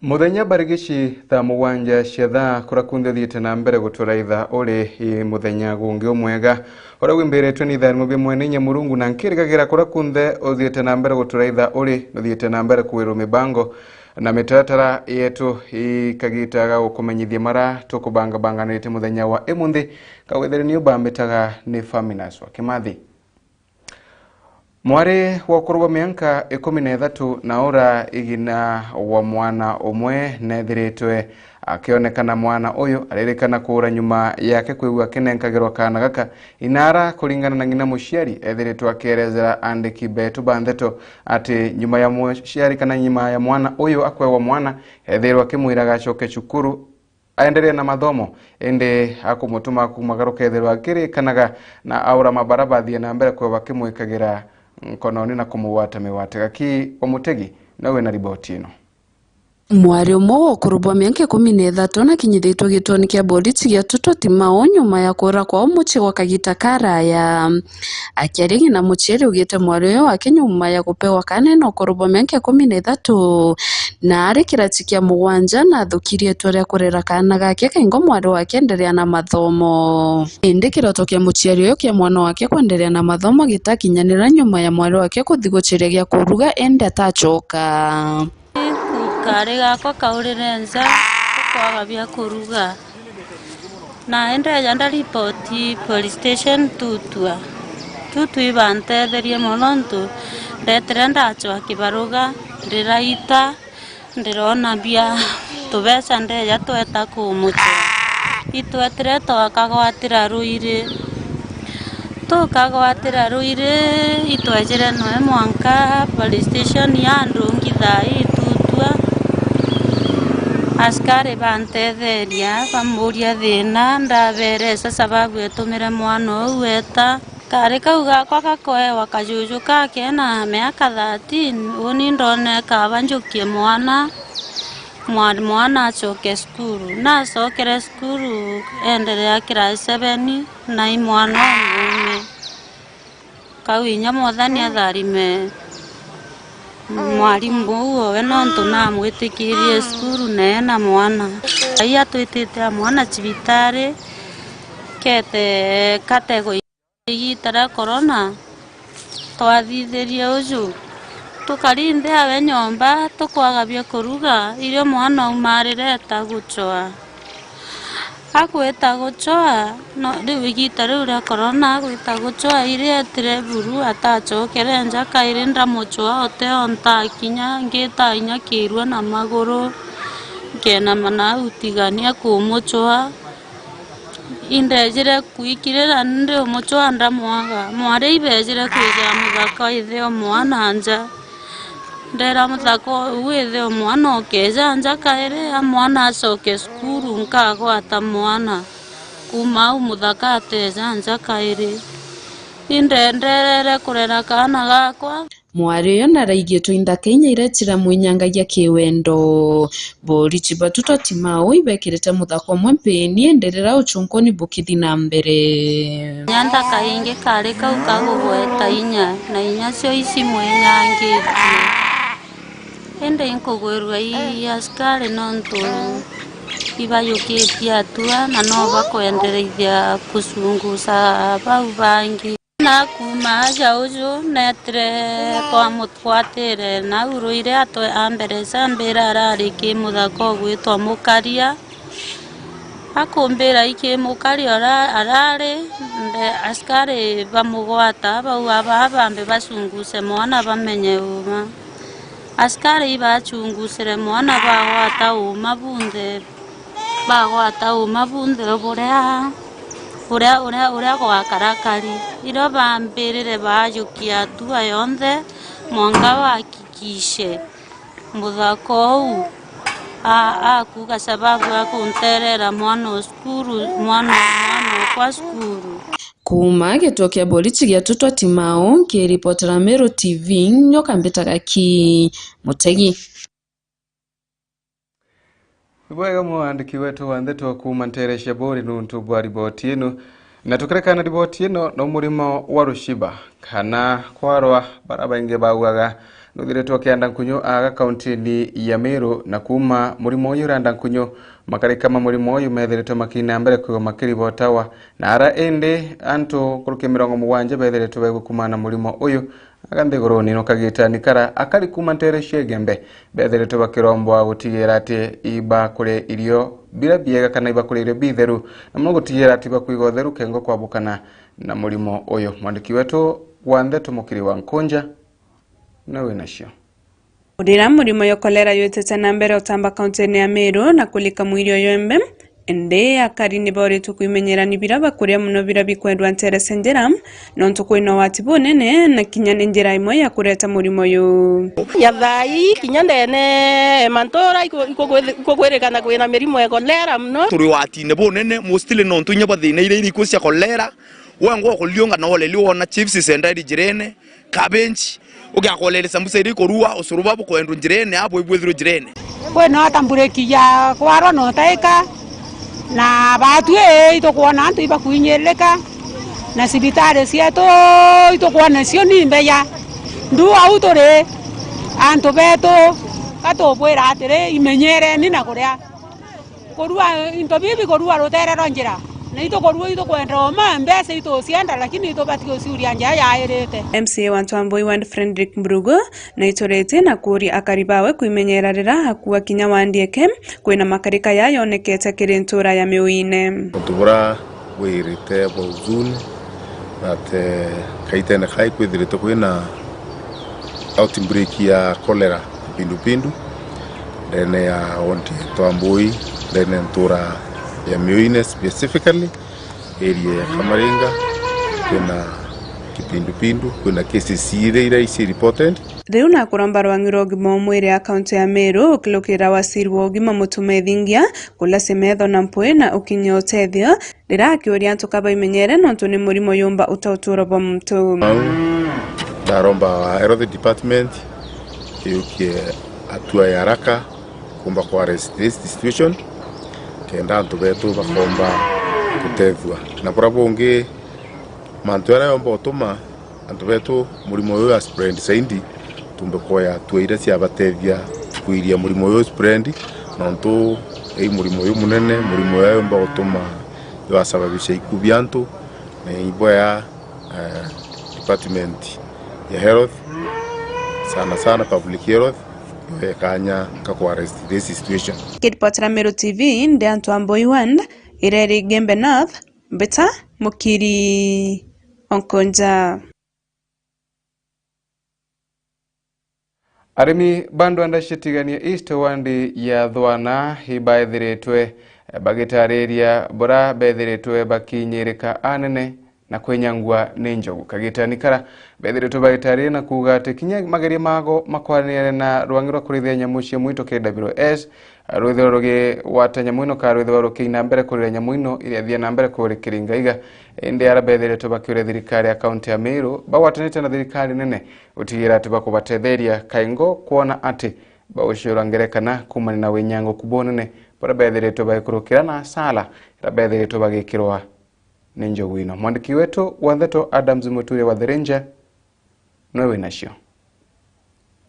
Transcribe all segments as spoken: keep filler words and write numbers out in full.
Muthenya barigici thaa mugwanja cia thaa, kuria kunthe uthiite na mbere guturaitha uri i muthenya gungi umwega uria wimbiritwe ni itharimo bia mwene inya Murungu, na nkirigagira kuria kunthe uthiite na mbere guturaitha uri, nuthiite na mbere kwirwa mibango na mitaratara yetu. I kagita ga gukumenyithia mara tukubangabanganirite muthenya wa imunthi, kawetheri ni ubambitaga ni Faminas wa Kimathi. Mwari wa ukuru bwa mianka ikumi na ithatu na ura igina wa mwana umwe neethiritwe akionekana. Mwana uyu aririkana kuura nyuma yake kwigua akinenkagirwa kaana gaka inara. Kuringana na ng'ina muciari, eethiritwe akierethera aandiki beetu ba ndeto ati nyuma ya muciari kana nyuma ya mwana uyu akwewa mwana, eethirwe akimwira agacoke cukuru aendelee na mathomo, indi akumutuma kuuma garu kethirwa akiririkanaga na aura mabara bathie na mbere kwigua bakimwikagira nkononi na kumugwata migwate. Gaki wa Mutegi nawe na riboti ino. Mwari umwe wa ukuru bwa miaka ikumi na ithatu nakinyithitwe gituoni kia boriti gia Tutwa Timau nyuma ya kuura kwao mucii gwa kagita karaya. Akiaria ng'ina muciari augite mwari uyu wake nyuma ya gupewa kaana ena ukuru bwa miaka ikumi na ithatu na ari kirati kia mugwanja na athukirie itua ria kurera kaana gake kaingo mwari wake enderea na mathomo. Indi kiroto kia muciari uyu kia mwana wake kwenderea na mathomo gitakinyanira nyuma ya mwari wake kuthi guciria gia kuruga indi atacoka. Kaari gakwa kaurire nja, tukwaga bia kuruga. Na endeja ndaripoti police station Tutwa. Tutwa ibantetherie mono nontu ndetire ndacwa kibaruga, ndiraita, ndirona bia tubeca ndeja tweta kumucwa. Itwetire twakagwatira ruiri. Tukagwatira ruiri, itwejire noe mwanka police station ya Ndungi thaa ii Tutwa. Askari bantetheria, bamburia thina, ndabeeresa sababu etumire mwana uu eeta. Kaari kau gakwa gakoewa kajuju ka kena miaka thirteen, uni ndoneka banjukie mwana, mwa-, mwana acoke cukuru. Nacokere cukuru, enderea class seven, na i mwana umuume. Kau inya Mwathani atharime mwarimu uu owe, nontu namwitikirie cukuru na ena mwana. Ai atwitite a mwana cibitari, kete kategwa igita ria corona, twathithirie uju. Tukari nthi awe nyomba, tukwaga bia kuruga, irio mwana aumarire eta gucwa. Agwita gucwa, no, riu igita riu ria corona, agwita gucwa, iri etire buru, atacokere nja kairi ndamucwa, oteo ntakinya, ngita inya kirua na maguru, nkenama nau tigania kumucwa. Indejire kwikirira ndi umucwa ndamwaga. Mwari ibejire kwija muthaka ithe o mwana nja. Ndera muthaka uu ithe o mwana okeja nja kairi, a mwana acoke cukuru, nkagwata mwana. Kuuma au muthaka ateja nja kairi. Indenderere kurera kaana gakwa. Mwari uyu naraigitwe inthaka inya iria ciramwinyangagia kiwendo. Boriti ba Tutwa Timau ibekirite muthaka umwe mpini, indi rira ucunkuni bukithi na mbere. Inya nthaka ingi kari kau ka kugweta inya, na inya cio icimwinyangitie. Indi inkugwirua i askari nontu ibayukitie atua na no bakwendereithia kucunguca bau bangi. Na kuuma aja uju neetire kwa mutwatire nau ruiri atwe ambere ambira arari ki muthaka ugwitwa Mukaria. Akumbira iki Mukaria ura-, arari, nde-, askari bamugwata bauga baa bambe bacunguce mwana bamenye uuma. Askari ibacungucire mwana bagwata uuma bunthe. Bagwata uuma bunthe buria, buria, uria, uria gwakarakari. Irio bambirire baajukia atua yonthe, mwanka bahakikishe muthaka uu a-, akuuga sababu akunterera mwana o cukuru, mwana, mwana okwa cukuru. Kuuma gituo kia boriti gia Tutwa Timau, nkiripotera Meru T V, nyoka mbitaga ki Mutegi. Ibwega mwandiki wetu wa ndeto kuuma nteere cia Buri nuntu bwa riboti ino. Na tukirekana riboti ino no murimo wa rushiba kana kwarwa, bara baingi baugaga Nuthiritwe akianda nkunyu aga kauntini ya Meru, na kuuma murimo uyu uranda nkunyu, makarika ma murimo uyu methiritwe makina mbere kwigwa makiribotawa, na ara indi antu nkuruki mirongo mugwanja bethiritwe baigwa kuumana na murimo uyu. Aga nthiguruni no kagitani kara, akari kuuma ntere cia Igembe bethiritwe bakirombwa gutigira ati ibakuria irio biria biega kana ibakuria irio bitheru, na mono gutigira ati bakwiga utheru kengo kwabukana na murimo uyu. Mwandiki wetu wa ndeto Mukiri wa Nkunja niwe winacio. Urira murimo yo kolera yutite na mbere utamba kauntini ya Meru na kulika mwiri uyu Igembe, indi akari ni boritwe kwimenyera ni bira bakuria mono bira bikwendwa ntere cia njira, nontu kwina ugwati bunene na kinya ni njira imwe ya kureta murimo uyu. Ya thaa ii, kinya ndene mantura iku-, ikugwiri-, ikugwirikana kwina mirimo ya kolera mono. Turi ugwatine bunene, mostly nontu inya bwa thina iria iri ikuo cia kolera, wengwa ukuriunga na oleli wona chips cendairi njirene, cabbage, ugiakolele sambusa iria ikurua, ucuru bwa bukwendwa njirene, abo ibwithirwe njirene. Kwina ota mbureki ya kwarwa na utaika, na baatu ii itukwona antu ibakuinyiririka, na cibitari cietu itukwona cio ni mbeya. Ndu au turi antu betu, katubwira atiri, imenyereni na kuria. Kurua into bibi, kurua rutere rwa njira. Na itukurua itukwenda uma mbeca itucienda, lakini itubati guciuria njaa yairite. M C A wa Ntwambui Ward Frederick Mburugu naituritie na kuuria akari bawe kwimenyera rira akua kinya wa ndieke kwina makarika yayonekete kiri ntura ya Miuine. Untu bura bwirite bwa huzuni that, eh, kaitene kai kwithirite kwina outbreak ya cholera kipindupindu ndene ya ward ya Ntwambui, ndene ntura ya Miuine specifically, area ya Kamaringa, kwina kipindupindu, kwina cases iria iria ici reported. Riu nakuromba rwang'i rwa ugima wa mwiri a kaunti ya Meru ukilukirira waziri wa ugima Mutuma Ithingia kulacia metho na mpwi na ukinyia utethio, rira akiuria antu ka baimenyere nontu ni murimo yumba uta uturo bwa muntu. Au ndaromba health department yukie hatua ya haraka kumba ku arrest this situation, kenda antu betu bakomba gutethua. Na buria bungi, mantu jaria yomba utuma antu betu murimo uyu ya spread zaidi, tumbe kuoya hatua iria ciabatethia kwiria murimo uyu spread, nontu i murimo uyu munene, murimo uyu yomba gutuma jwasababisha iku bia antu, na iboya, eh, department ya health, sana sana public health, yoye kanya ka ku arrest this situation. Kiripotera Meru T V, ndi antu a Mboi Ward, Ireri Gembe North, Mbita Mukiri Onkonja. Arimi ba ndwanda cia Tigania East wandi ya Thwana ibaethiritwe bagitariria bura bethiritwe bakinyirika anene na kwinyangua ni njogu. Kagitani kara bethiritwe bagitariria na kuuga ati kinya mageria mago makwaraniria na rwang'i rwa kurithia nyamu cia mwitu K W S rwithirwa rugigwata nyamu ino, ka rwithirwa rukiina mbere kurira nyamu ino iria thia na mbere kurikiringa iga. Indi ara bethiritwe bakiuria thirikari ya kaunti ya Meru bagwatanite na thirikari nene gutigira ati bakubatetheria kaingo kwona ati bauciura ngerekana kuumania na winyanguku bunene buria bethiritwe bagikurukira na asara iria bethiritwe bagikirwa ni njogu ino. Mwandiki wetu wa ndeto Adams Muturia wa The Ranger niwe winacio.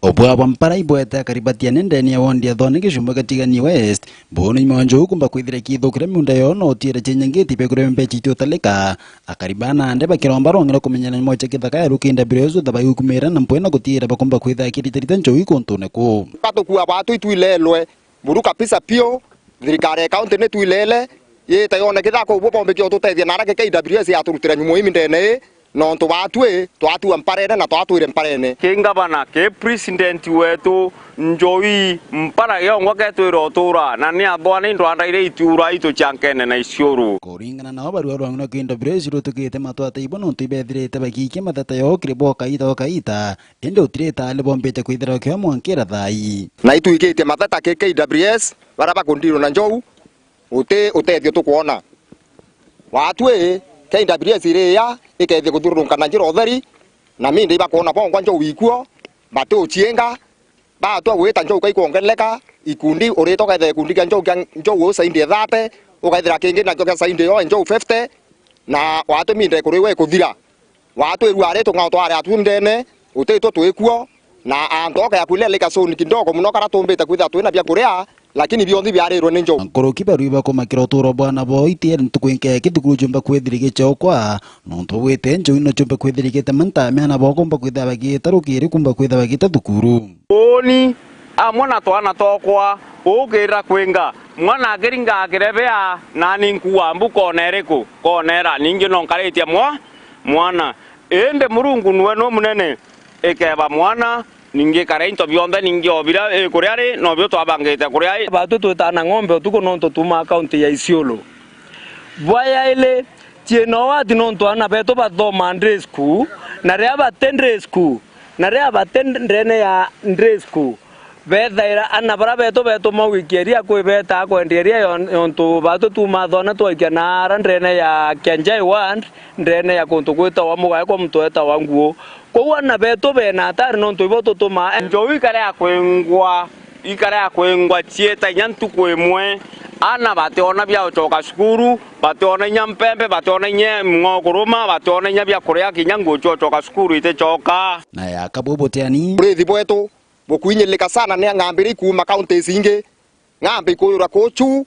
Obwabwa mpara ibwete akari ba Tiania ndene ya wondi ya Thwane gicumba kia Tigania West, buni nyuma wa njogu kumba kwithira ikithukira miunda yao na utiira cinyangiti bia kuria mbeca itiotalika. Akari ba nande bakiromba rwang'i rwa kumenyera nyuma cia kithaka ya rukinda biro isu thabai gukumira na mpwe na gutiira bakumba kwithira kiritarita njogu ikuntune kuu. Batukua batu itwilelwe buru kabisa pio, thirikari ya kaunti ni twilele, yite yone kithako ubu bombe kio tutethia na arake K W S yaturutira nyuma imi ndene ii, nontu batwi twatua mparene na twatwire mparene. Ki ngavana, ki president wetu, njoi mpara giongwa ketwira utura, na ni athwani ndwanda iria itiura ituchankene na iciuru. Kuringana nao, barua rwang'i rwa K W S rutukite matwata ibo nontu ibethirite bagiikia mathata yao kiri bo kaita o kaita, indi utirita ali bombite kwithira kio mwankira thai. Na itwikitie mathata ki K W S, baria bakundirwo na njou, uti utethio tukwona. Watwi, K W S iriya ikethia kuthiururunka na njira utheri, na mindi ibakwona bongwa njou ikuo, bati ucienga, batwa gwita njou kaikwongerereka, ikundi urita ukethia gikundi kia njou kia njou uu saindi ithate, ukethira kingi nakio kia saindi iyo njou fifty, na watwi minde ikuru iwe ikuthira. Watwirua ari tung'ao twari atu ndene, utitwo twikuo, Na antu oka ya kulia lika soni kidogo muno kara tumbite kwithira twina bia kuria, lakini bionthe biarirwe ni njou. Nkuruki barui bakumakira uturo bwana bo itiere ntuku inke kithukuru jumba kwithira gichokwa, nontu bwite njou ino jumba kwithira gite manta miana bo kumba kwithira bagita rukiri kumba kwithira bagita thukuru. Uuni amwe na twana tokwa, ukirira kwinga, mwana akiringa akirebea, nani nkuua mbu kona iriku? Kona ira ningi no nkaritie mwa-, mwana. Indi Murungu nwe nu munene, ikeba mwana, ningi ikare into bionthe, ningi o biria ikuria ri, nobio twabangite kuria i. Batu twitana ng'ombe utuku nontu tuumaa kaunti ya Isiolo. Bwa yairi, ciina ugwati nontu aana betu bathomaa ndiri school, na riria bati ndiri school, na riria bati ndene ya ndiri school, bethaira aana baria betu betuma gwikia iria kwibeta kwendia iria yon-, yontu batu tuumaa thona twaikia na ara ndene ya Kianjai ward, ndene ya kuntu gwitawa Mugae kwa muntu wetawa Nguo. Kwou aana betu bena atari nontu ibo tutumaa. Njou ikare ya kwingwa, ikare ya kwingwa cieta inya ntuku imwe, aana bationa bia gucoka cukuru, bationa inya mpembe, bationa inya mng'o kuruma, bationa inya bia kuria, kinya nguo cia gucoka cukuru iticoka. Na yaka bubutiani. Urithi bwetu bukwinyirika sana ni ng'ambi iria ikuuma counties ingi. Ng'ambe ikuyura kuchu,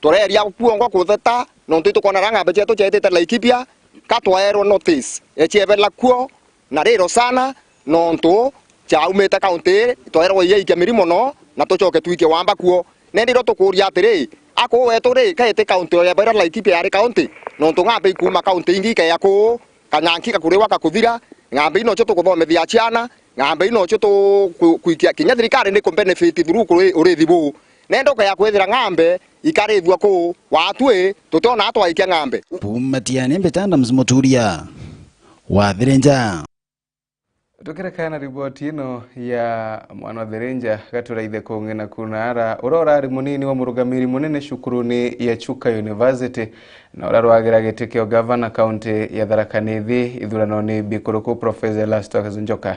tureria kuongwa kutheta, nontu itukwona ra ng'ambe cietu cietite Laikipia, ka twaerwe notice, eciebela kuo, na riro sana, nontu ciaumite kaunti ii, twaerwe iaikia miri mono, na tucoke twikie wamba kuo. Nandi iro tukuria atiri, akuu wetu ri, kaiti kaunti o yebera Laikipia yari kaunti? Nontu ng'ambe ikuuma kaunti ingi ikeya kuu, kanyanki gakuriwa gakuthira, ng'ambe ino cio tukuthomithia ciana, ng'ambe ino cio tu-, ku-, kwikia kinya thirikari ni ku benefit through kuri urithi buu. Nenda ukaya kwithira ng'ambe ikarithua kuu, watwi tutiona twaikia ng'ambe. Kuuma Tiani, Mbeta Adams Muturia, wa Thirinja. Tukirekana na riboti ino ya mwana wa Thirinja, gaturaithe kung'ina kunara, uria urari munini wa murugamiri munene cukuruni ya Chuka University, na uria rwagira giti kia ugavana kaunti ya Tharaka Nithi ithuranone bikuruku, Professor Erastus Njoka,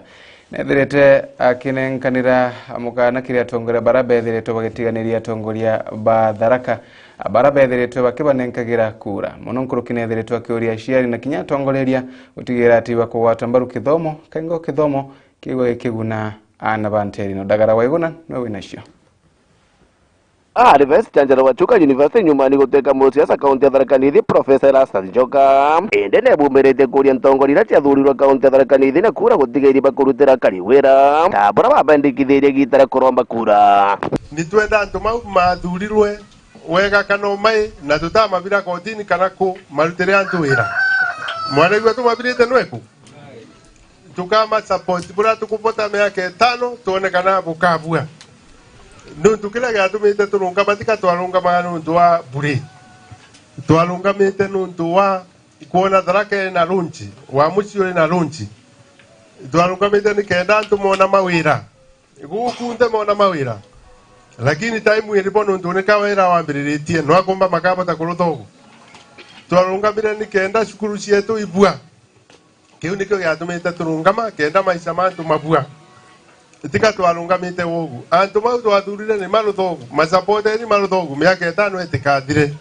nethirite akinenkanira mukana kiri atongoria baria bethiritwe bagitiganiria atongoria ba Tharaka, baria bethiritwe bakibanenkagira kura. Mono nkuruki nethiritwe akiuria aciari na kinya atongoreria gutigira ati bakugwata mbaru kithomo, kaingo kithomo kigwe gikiguna aana ba nterino. Ndagara Waiguna niwe winacio. Ari Vice Chancellor wa Chuka University nyuma ni gutwika musiasa kaunti ya Tharaka Nithi, Professor Erastus Njoka. Indi nebumiritie kuria ntongoria iria ciathurirwe kaunti ya Tharaka Nithi na kura gutigairi bakurutira akari wira, ta buria babendikithirie igita ria kuromba kura. Nitwenda antu mau mathurirwe wega kana umai, na tutamabira kotini kana ku marutire antu wira. Mwaraigua tumabirite nweku? Tukama support buria tukubota miaka itano, twone kana bukabua. Nuntu kiria giatumite turungama, tika twarungamaga nuntu wa bure. Twarungamite nuntu wa kwona Tharaka ina lunch, wa mucii uri na lunch. Twarungamite nikenda antu mona mawira. Guku nte mona mawira. Lakini time iri bo nuntu ni kawira wambiriritie, no akumba makabota kurutha ugu. Twarungamire nikenda cukuru cietu ibua. Kiu nikio giatumite turungama, kenda maisha mantu mabua. Tika twarungamite ugu. Antu mau twathurire ni marutha ugu, masapoteri marutha ugu, miaka itano itikathire,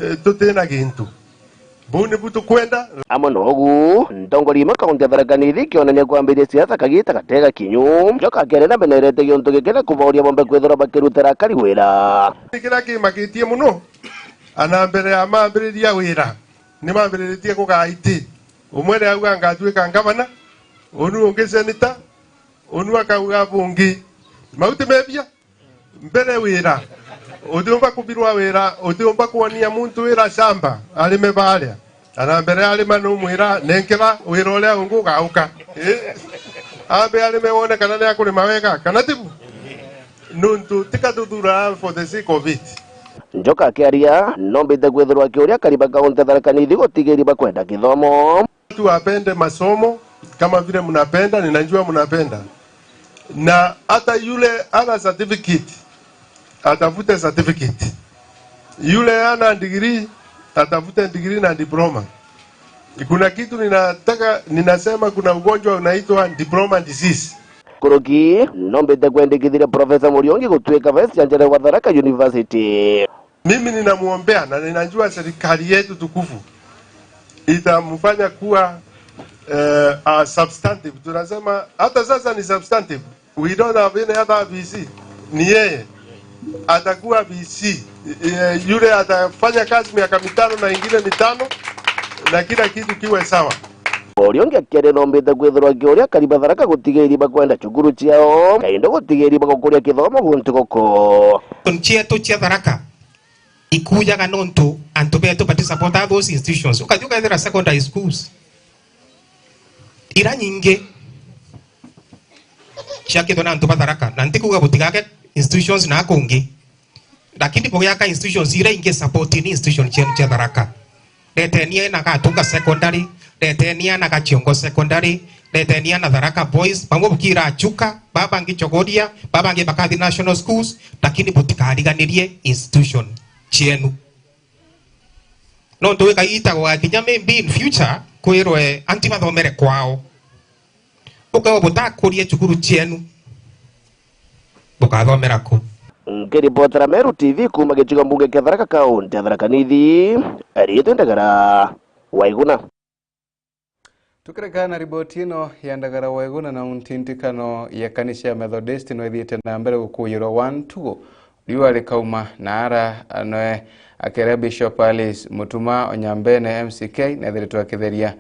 eh, tutina gintu. Buu nibu tukwenda. Amwe na ugu, ntongoria imwe kaunti ya Tharaka Nithi ikionania kwambiria siasa kagita gatega kinyu. Njoka akiarira menerete giuntu giki na kubauria bombe kwithirwa bakirutira akari wira. Kiria kimakitie muno, ana mbere ya mambiriria wira, ni mambiriritie kugaa iti. Umwe ni auga, "Ngatuika ngavana," unu ungi seneta, unu akauga bungi. Mau ti mebia? Mbere wira. Utiumba kubirwa wira, utiumba kwonia muntu wira shamba, arime baria. Ana mbere arima numwira, "Nenkera wira uria ungi ugauka." Eh? Ambe arime wone kana ni akurima wega, kana tibu? Nuntu tika tuthura for the sake of it. Njoka akiaria, nombite kwithirwa akiuria akari ba kaunti ya Tharaka Nithi gutigiri bakwenda kithomo. Watu wapende masomo kama vile mnapenda, ninajua mnapenda. Na hata yule ana certificate, atafute certificate. Yule ana degree, atafute degree na diploma. Kuna kitu ninataka, ninasema kuna ugonjwa unaitwa diploma disease. Kuruki, nombite kwendikithiria Professor Muriungi gutuika Vice Chancellor wa Tharaka University. Mimi ninamuombea na ninajua serikali yetu tukufu itamfanya kuwa Eh, a substantive. Tunasema hata sasa ni substantive. We don't have any other V C. Ni yeye. Atakuwa V C. Eh, yule atafanya kazi miaka mitano na ingine mitano, na kila kitu kiwe sawa. Uria ungi akiaria nombite kwithirwa akiuria akari ba Tharaka gutiga iriba kwenda cukuru ciao, kaindo gutiga iriba gukuria kithomo guntu guku. Cietu cia Tharaka ikujaga nontu antu betu bati support those institutions. Ukathi ukethira secondary schools ira nyingi ciakitwe na antu ba Tharaka, na ntikuga butigage institutions na kungi, lakini bugiaka institutions ira ingi supporting institution cienu cia Tharaka. Retenia na Gatunga Secondary, retenia na Gachiongo Secondary, retenia na Tharaka Boys, bamwe bukira Chuka, babangi Chogoria, babangi bakathi national schools, lakini butikariganirie institution cienu. Nontu wikaitagwa kinya maybe in future kwirwe anti bathomere kwao. Ukethirwa butakuria cukuru cienu, bukathomera ku? Nkiripotera Meru T V kuuma gicigo mbunge kia Tharaka, kaunti ya Tharaka Nithi, riitwa Ndagara Waiguna. Tukireka na riboti ino ya Ndagara Waiguna, na untintikano ya kanisa ya Methodist nwethiite na mbere gukuyirwa wa ntugo. Riua rikauma na ara noe akere Bishop Alice Mutuma o Nyambene M C K nethiritwe akitheria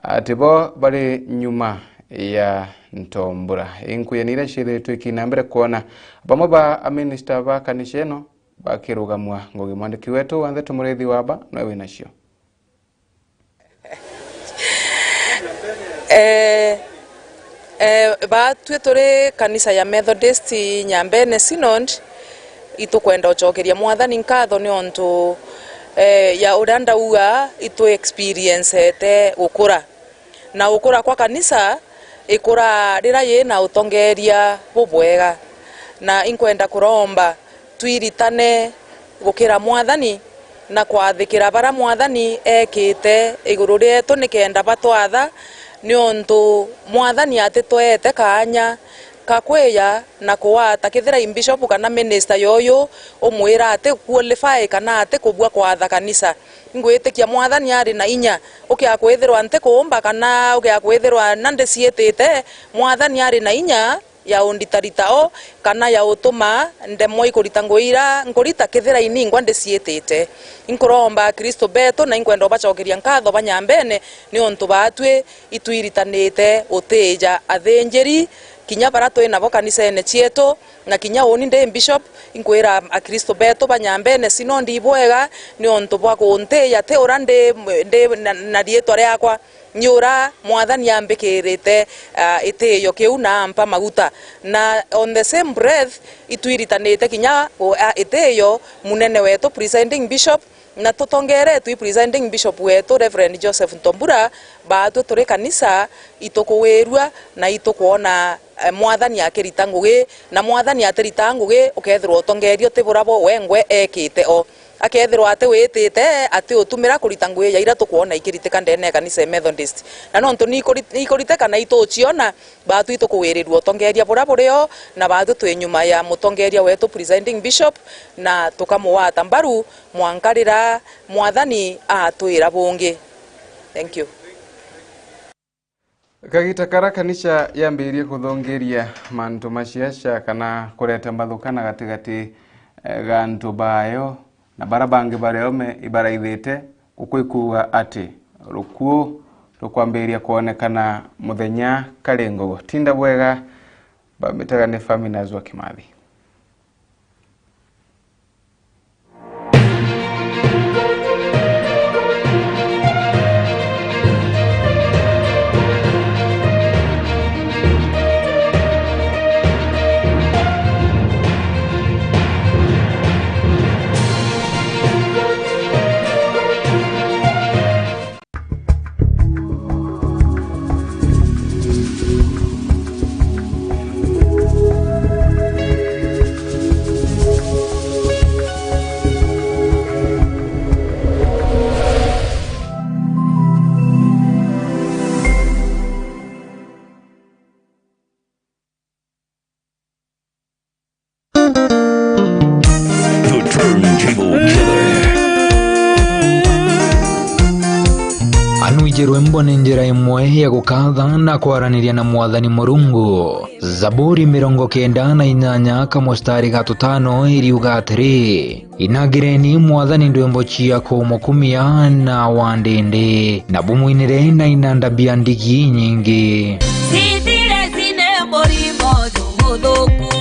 ati bo bari nyuma ya ntombura. Inkuyanire ciithiritwe ikina mbere kwona bamwe ba aminista ba kanisa ino bakirugamua ngugi. Mwandiki wetu wa ntheto Muriithi Waba noe winacio. Eh, eh, baatwi turi kanisa ya Methodist Nyambene Synod, itukwenda ucokeria Mwathani nkatho niuntu, eh, ya uria ndauga itu experiencete gukura. Na gukura kwa kanisa ikura riria yina utongeeria bubwega. Na inkwenda kuromba twiritane gukira Mwathani na kwathikira baria Mwathani ekite iguru rietu nikenda batwatha, niuntu Mwathani atitweete kaanya ka kwija na kuwata kethira i bishop kana minister yoyu umwira ati qualify kana ati kubua kwatha kanisa. Ingwitikia Mwathani ari na inya. Ukia kwithirwa nti kuumba kana ukia kwithirwa na ndiciitite, Mwathani ari na inya ya unditarita o, kana ya utuma ndemwa ikurita ngugi ira nkurita kethira iningwa ndiciitite. Inkuromba Akristo betu na inkwenda ubacokeria nkatho ba Nyambene niuntu baatwi itwiritanite utiija athinjiri, kinya baria twi nabo kanisene cietu, na kinya uuni ndi bishop, inkwira Akristo betu ba Nyambene Synod ibwega niuntu bwa kuntiija ti uria ndi, ndi na, na riitwa riakwa, ni uria Mwathani ambikirite, ah, itiio kiu na ampa maguta. Na on the same breath, itwiritanite kinya, ah, itiio munene wetu, presiding bishop, na tutongeeretwe i presiding bishop wetu, Reverend Joseph Ntombura, baatwi turi kanisa, itukuwirua na itukwona, eh, Mwathani akirita ngugi, na Mwathani atirita ngugi, ukethirwa utongeerio ti buria bo wengwe ekite o. Akethirwa ati witite, ati utumira kurita ngugi ya iria tukwona ikiritika ndene ya kanisa ya Methodist. Na nontu ni ikuri-, ikuriteka na ituciona, baatwi tukuwirirua utongeeria buria buri o, na baatwi twi nyuma ya mutongeeria wetu, presiding bishop, na tukamugwata mbaru mwanka riria Mwathani atwira bungi. Thank you. Kagita karia kanisa yambiririe kuthongeria mantu ma siasa kana kureta mbathukana gatigati, eh, ga antu baayo na baria bangi baria ume ibaraithite, guku ikuuga ati rukuu rukwambiriria kwonekana muthenya kari ngugi. Tinda bwega, bamitaga ni Faminas wa Kimathi. Rwimbo ni njira imwe ya gukatha na kwaraniria na Mwathani Murungu. Zaburi mirongo kenda na inyanya kamustari ga tutano iriuga atiri, "Inagireni Mwathani ndwimbo cia kumukumia na wa ndindi, na bumwinire na inanda bia ndigi inyingi." Sitire zine murimo jumuthuku,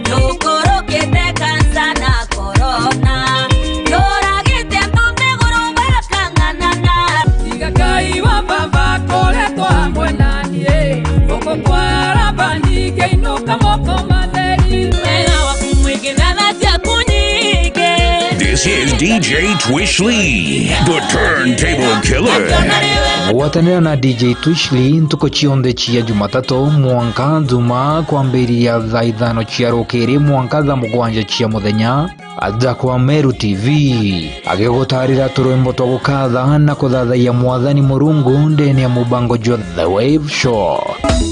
jukurukite kansa na korona, juragite antu nthiguru bakang'anana. Tiga Ngai wa baba akoretwo amwe nani, guku kwa Labani ngeinuka moko matheri. Wega waku mwingi na tha ciaku nyingi. This is D J Twish Lee, the turntable killer. Gwatanira na D J Twish Lee ntuku cionthe cia Jumatatu mwanka Njumaa, kwambiria thaa ithano cia rukiri mwanka thaa mugwanja cia muthenya, aja kwa Meru T V, agigutarira turwimbo twa gukatha na kuthathaiya Mwathani Murungu ndene ya mubango jwa The Wave Show.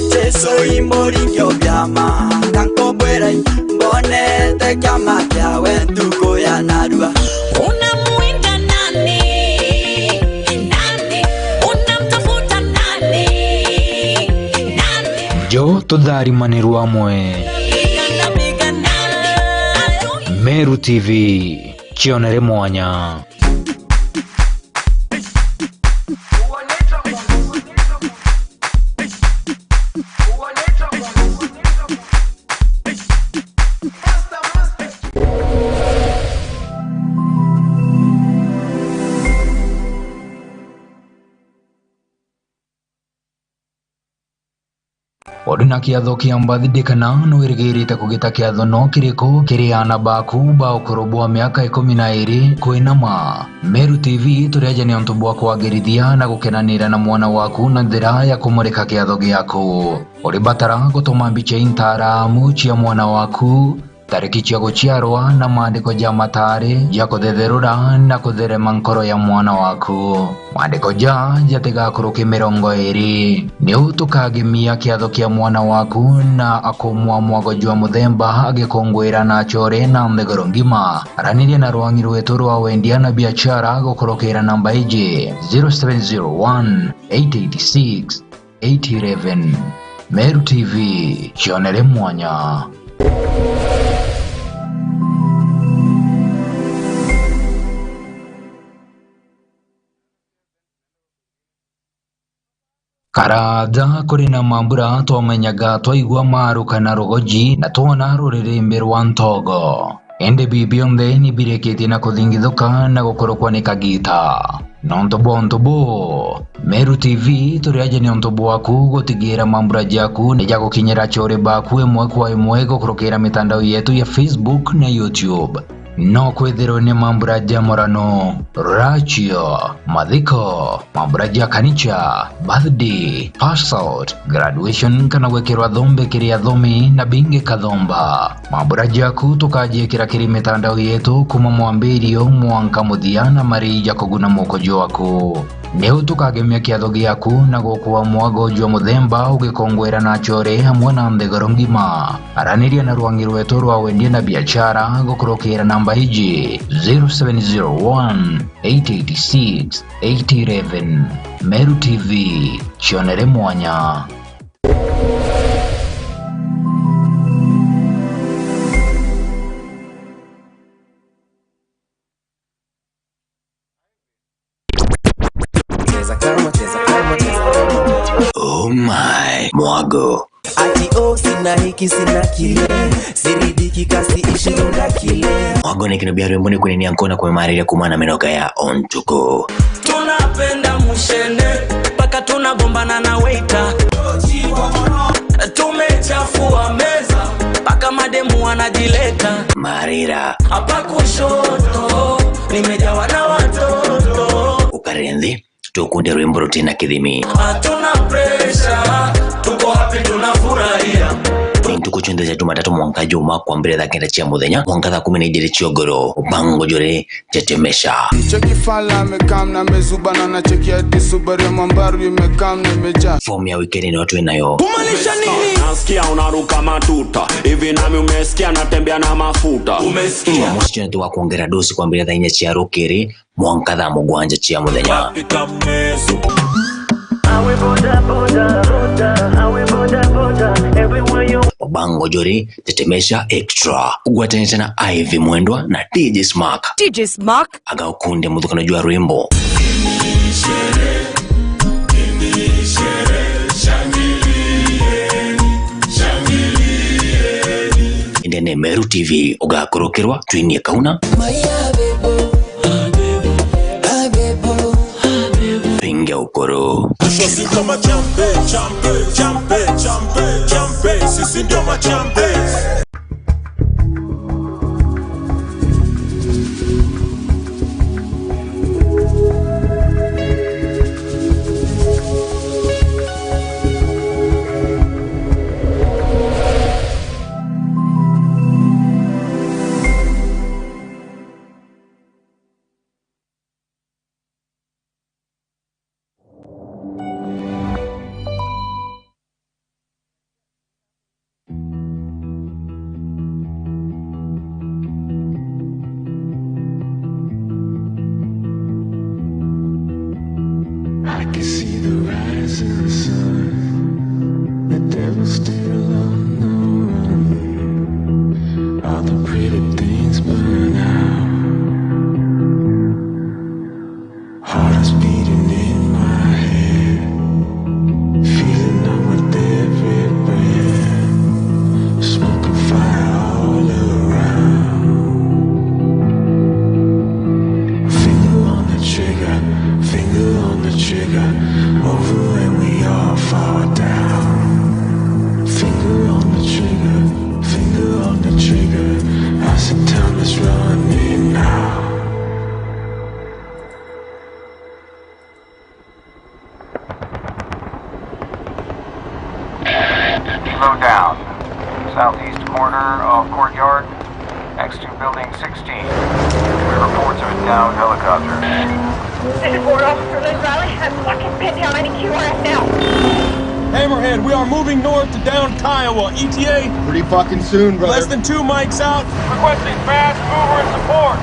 Jesu i muringio bia ma, na nkubwira i, mbonete kiama kiawe ntuku ya narua. Unamwinda nani? Nani? Unamtafuta nani? Nani? Njo tutharimanirwe amwe. Meru T V, kionere mwanya. Uri na kiatho kia birthday kana nwirigirite kugita kiatho no kiriku kiri aana baku ba ukuru bwa miaka ikumi na iri kwinama? Meru T V turi aja ni untu bwa kwagirithia na gukenanira na mwana waku na njira ya kumurika kiatho giaku. Uribatara gutuma mbicha intaramu cia mwana waku, tariki cia guciarwa na maandiko ja mataari ja kuthetherura na kutherema nkoro ya mwana waku. Maandiko ja jatigakuruke mirongo iri. Niu tukagemia kiatho kia mwana waku na akumwa mwago jwa muthemba agikunguira na achore na nthiguru ngima. Araniria na rwang'i rwetu rwa wendia na biachara gukurukira namba iji, zero seven zero one, eight eight six, eight eleven. Meru T V, kionere mwanya. Karaja kuri na mambura twamenyaga twaigua maruka na rugoji na twona ruririmbi rwa ntogo. Indi bi bionthe ni birikitie na kuthingithuka na gukurukwa ni kagita. Nontu bwa untu buu, Meru T V turi aja ni untu bwaku gutigira mambura jaku ni jagukinyira achore baku imwe kwa imwe gukurukira mitandao yetu ya Facebook na YouTube. No kwithirwe ni mambura ja murano, rachio, mathiko, mambura ja kanicha, birthday, pass out, graduation kana gwikirwa thombe kiri athomi na bingi kathomba. Mambura jaku tukajiikira kiri mitandao yetu kuma mwambirio mwanka muthia na marii ja kuguna moko jwaku. Niu tukagemia kiatho giaku na gukua mwago jwa muthemba ugikongwera na achore amwe na nthiguru ngima. Araniria na rwang'i rwetu rwa wendia na biachara gukurukira namba iji, zero seven zero one, eight eight six, eight eleven. Meru T V, kionere mwanya. Cheza kama, cheza kama, cheza kama. Oh my, mwago. Ati oh, sina hiki, sina kile. Siridhiki kasi ishi runda kile. Mwago ni kino bia rwimbo ni kunenia nkona kumemariria kumana minoga ya ontuko. Tunapenda mushene, mpaka tunagombana na waiter. Tumechafua meza, mpaka mademu wanajileta. Marira. Hapa kushoto, nimejawa na watoto. Ukarire nthi, tukunde rwimbo rutina kithimi. Hatuna pressure, tuko happy, tunafurahia. Ni ntuku cionthe cia Jumatatu mwanka Juma, kwambire thaa kenda cia muthenya mwanka thaa kumi na ijiri cia ugoro. Ubango juri Tetemesha. Cheki fala amekam na amezubana na cheki ati Subaru ya Mambaru imekam na imejaa. Form ya weekend ni watu inayo. Kumaanisha nini? Nasikia unaruka matuta. Hivi nami umesikia natembea na mafuta. Umesikia? Jumamosi cionthe wa kuongera dosi kwambire thaa inya cia rukiri mwanka thaa mugwanja cia muthenya. Afrika mweso. Bango Jori, Tetemesha Extra. Ugwatanite na Ivy Mwendwa na D J Smack. D J Smack. Aga ukunde muthukano jwa rwimbo. Indi ni Meru T V ugakurukirwa twinie kauna. Pinge ukuru. Sisi ndio machampe, champe, champe, champe, champe. Sisi ndio machampe. I can see the rising sun. The devil's still on the run. All the pretty things burn out. Heart is beating in my head, feeling numb with every breath, smoking fire all around. Finger on the trigger, finger on the trigger, over and we all fall down. Finger on the trigger, finger on the trigger, I see time is running out. Helo down. Southeast corner of Courtyard, next to Building sixteen. Reports of a downed helicopter. This is Ward Officer Liz Riley. I'm fucking pinned down. I need Q R S now. Hammerhead, we are moving north to downed Kiowa. E T A? Pretty fucking soon, brother. Less than two mics out. Requesting fast mover and support.